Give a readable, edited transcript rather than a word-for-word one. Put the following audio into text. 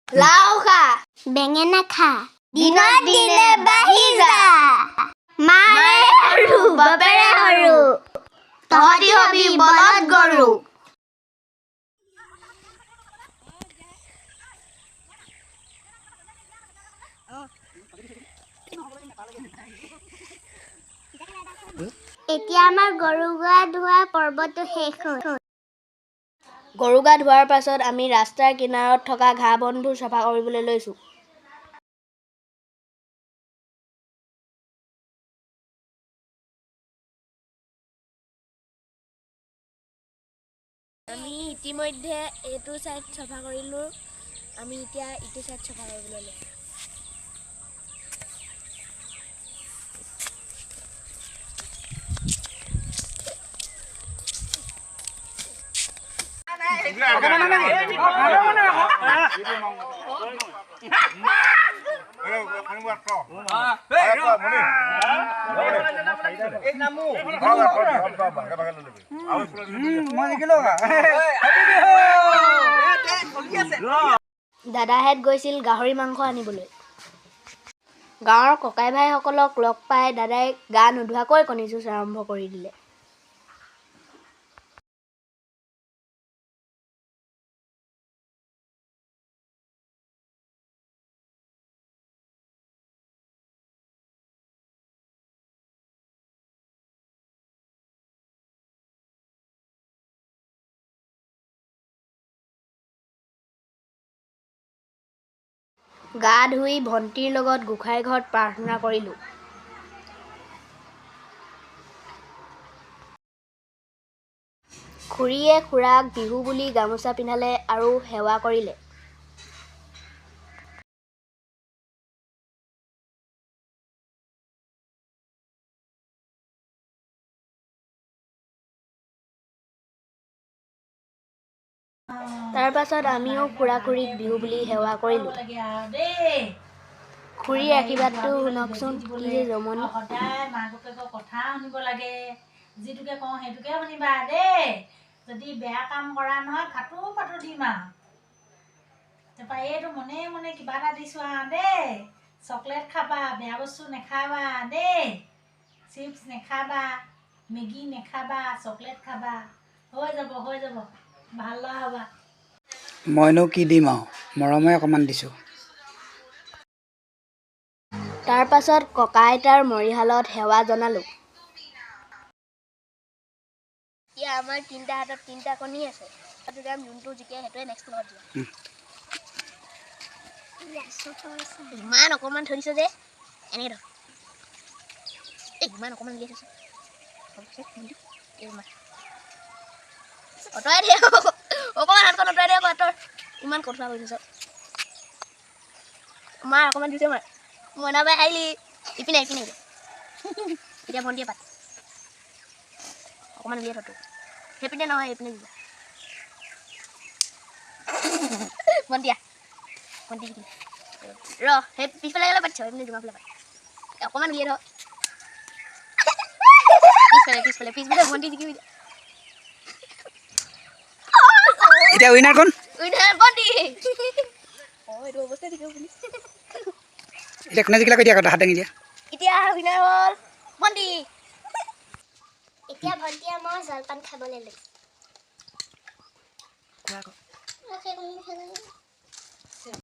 লাও খা, বেঙেনা খা, দিনত দিনে বাঢ়ি যা। মাৰে সৰু বাপেৰে সৰু, তহঁতি হবি বলদ গৰু। এতিয়া আমাৰ গৰু গা ধোৱা পৰ্বটো শেষ হ'ল। গৰু গা ধোৱাৰ পাছত আমি ৰাস্তাৰ কিনাৰত থকা ঘাঁহ বনবোৰ চাফা কৰিবলৈ লৈছোঁ। আমি ইতিমধ্যে এইটো ছাইড চাফা কৰিলোঁ। আমি এতিয়া ইটো ছাইড চাফা কৰিবলৈ লৈছোঁ। দাদাহেঁত গৈছিল গাহৰি মাংস আনিবলৈ। গাঁৱৰ ককাই ভাইসকলক লগ পাই দাদাই গা নোধোৱাকৈ কণী যুঁজ আৰম্ভ কৰি দিলে। গা ধুই ভণ্টিৰ লগত গোঁসাই ঘৰত প্ৰাৰ্থনা কৰিলোঁ। খুৰীয়ে খুৰাক বিহু বুলি গামোচা পিন্ধালে আৰু সেৱা কৰিলে। তাৰ পাছত আমিও খুৰা খুৰীক বিহু বুলি সেৱা কৰিলোঁ। খুৰীৰ আশীৰ্বাদটো শুনকচোন, কি যে জমনি। সদায় মাক বাপেকৰ কথা শুনিব লাগে, যিটোকে কওঁ সেইটোকে শুনিবা দেই। যদি বেয়া কাম কৰা নহয়, ফাটো ফাটো দিম আৰু। তাৰপৰা এইটো মনে মনে কিবা এটা দিছোঁ আৰু দেই। চকলেট খাবা, বেয়া বস্তু নাখাবা দেই। চিপছ নাখাবা, মেগী নাখাবা, চকলেট খাবা। হৈ যাব, হৈ যাব, ভাল ল'ৰা হ'বা। মইনো কি দিম আৰু, মৰমে অকণমান দিছোঁ। তাৰ পাছত ককা আইতাৰ মৰিশালত সেৱা জনালোঁ। এতিয়া আমাৰ তিনিটা হাতত তিনিটা কণী আছে। যোনটো জিকে সেইটোৱে নেক্সট লগত যোৱা। ইমান অকণমান থৈ দিছ যে, এনেকৈ ধৰ। এই ইমান অকণমান উলিয়াই থৈছ। আঁতৰাই দে অকণমান, হাতখন আঁতৰাই দে আকৌ, আঁতৰ। ইমান কঠোৱা কৰি থৈছ। মাৰ অকণমান দিছে, মাৰ। মইনা বাই আহিলি। ইপিনে ইপিনে। এতিয়া ভণ্টিয়ে পাত অকণমান উলিয়াই থ। সেইপিনে নহয়, এইপিনে দিবা। ভণ্টিয়া, ভণ্টি ৰ, সেই পিছফালে গ'লে পাতিছ, সেইপিনে জোঙা ফালে পাত। অকণমান উলিয়াই থ। পিছফালে, পিছফালে, পিছফালে। ভণ্টি জিকিবি। এতিয়া উইনাৰ কোন? উইনাৰ ভণ্টি। অঁ, এইটো অৱস্থা জিকিব বুলি। এতিয়া কোনে জিকিলা কৈ দিয়া আকৌ, হাত দাঙি দিয়া। এতিয়া উইনাৰ হ'ল ভণ্টি। এতিয়া ভণ্টিয়ে মই জলপান খাবলৈ লৈছোঁ। কোৱা আকৌ।